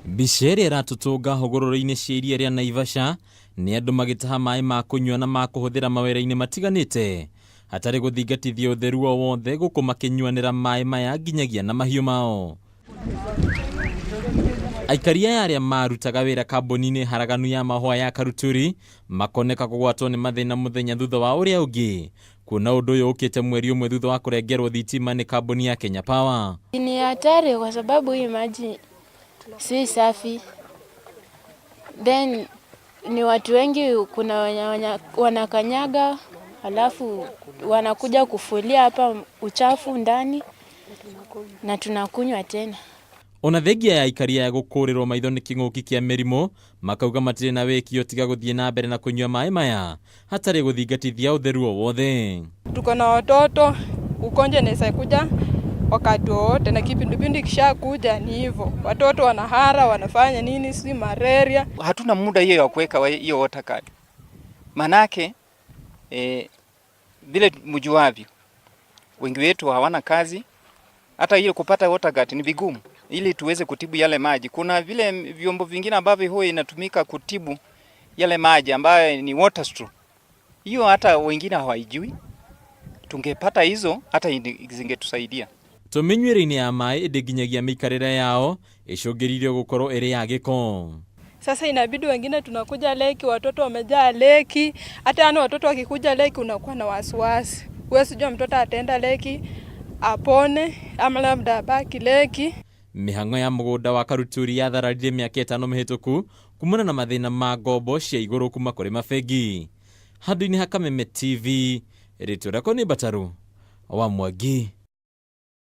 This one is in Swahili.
Mbica ĩrĩa ĩratũtũnga hũgũrũrũ-inĩ cia iria rĩa Naivasha nĩ andũ magĩtaha maĩ ma kũnyua na ma kũhũthĩra mawĩra-inĩ matiganĩte hatarĩ gũthingatithia ũtheru o wothe gũkũ makĩnyuanĩra maĩ maya nginyagia na mahiũ mao. Aikari aya arĩa marutaga wĩra kambuni-inĩ haraganu ya mahũa ya Karuturi makoneka kũgwatwo nĩ mathĩna mũthenya thutha wa ũrĩa ũngĩ kuona ũndũ ũyũ ũkĩte mweri ũmwe thutha wa kũrengerwo thitima nĩ kambuni ya Kenya Power. Ni hatari kwa sababu hii maji si safi, then ni watu wengi, kuna wenye wanakanyaga halafu wanakuja kufulia hapa uchafu ndani na tunakunywa tena. Ona thengia ya aikari aya gũkũrĩrwo maitho nĩ kĩng'ũki kĩa mĩrimũ, makauga matirĩ na wĩkio tiga gũthiĩ na mbere na kũnyua maĩ maya hatarĩ gũthingatithia ũtheru o wothe. Tuko na watoto, ugonjwa inaweza kuja wakati wowote, na kipindupindu ikishakuja ni hivyo, watoto wanahara, wanafanya nini, si malaria. Hatuna muda hiyo ya kuweka hiyo water guard, manake vile mjuavyo, wengi wetu hawana kazi, hata ile kupata water guard ni vigumu ili tuweze kutibu yale maji. Kuna vile vyombo vingine ambavyo huwa inatumika kutibu yale maji ambayo ni water straw, hiyo hata wengine hawaijui. Tungepata hizo hata zingetusaidia. Tũmĩnyuĩre-inĩ ya maĩ ĩndĩ nginyagia mĩikarĩre yao ĩcũngĩrĩirio gũkorwo ĩrĩ ya gĩko. Sasa inabidi wengine tunakuja lake, watoto wamejaa lake. Hata yani watoto wakikuja lake unakuwa na wasiwasi, huwezi jua mtoto ataenda lake apone ama labda abaki lake. Mĩhang'o ya mũgũnda wa Karuturi yathararire mĩaka 5 mĩhĩtũku kumana na mathĩna ma ngombo cia igũrũ kuma kũrĩ mabengi. Handũ-inĩ ha Kameme TV, rĩtwa rĩakwa nĩ Mbataru wa Mwangi.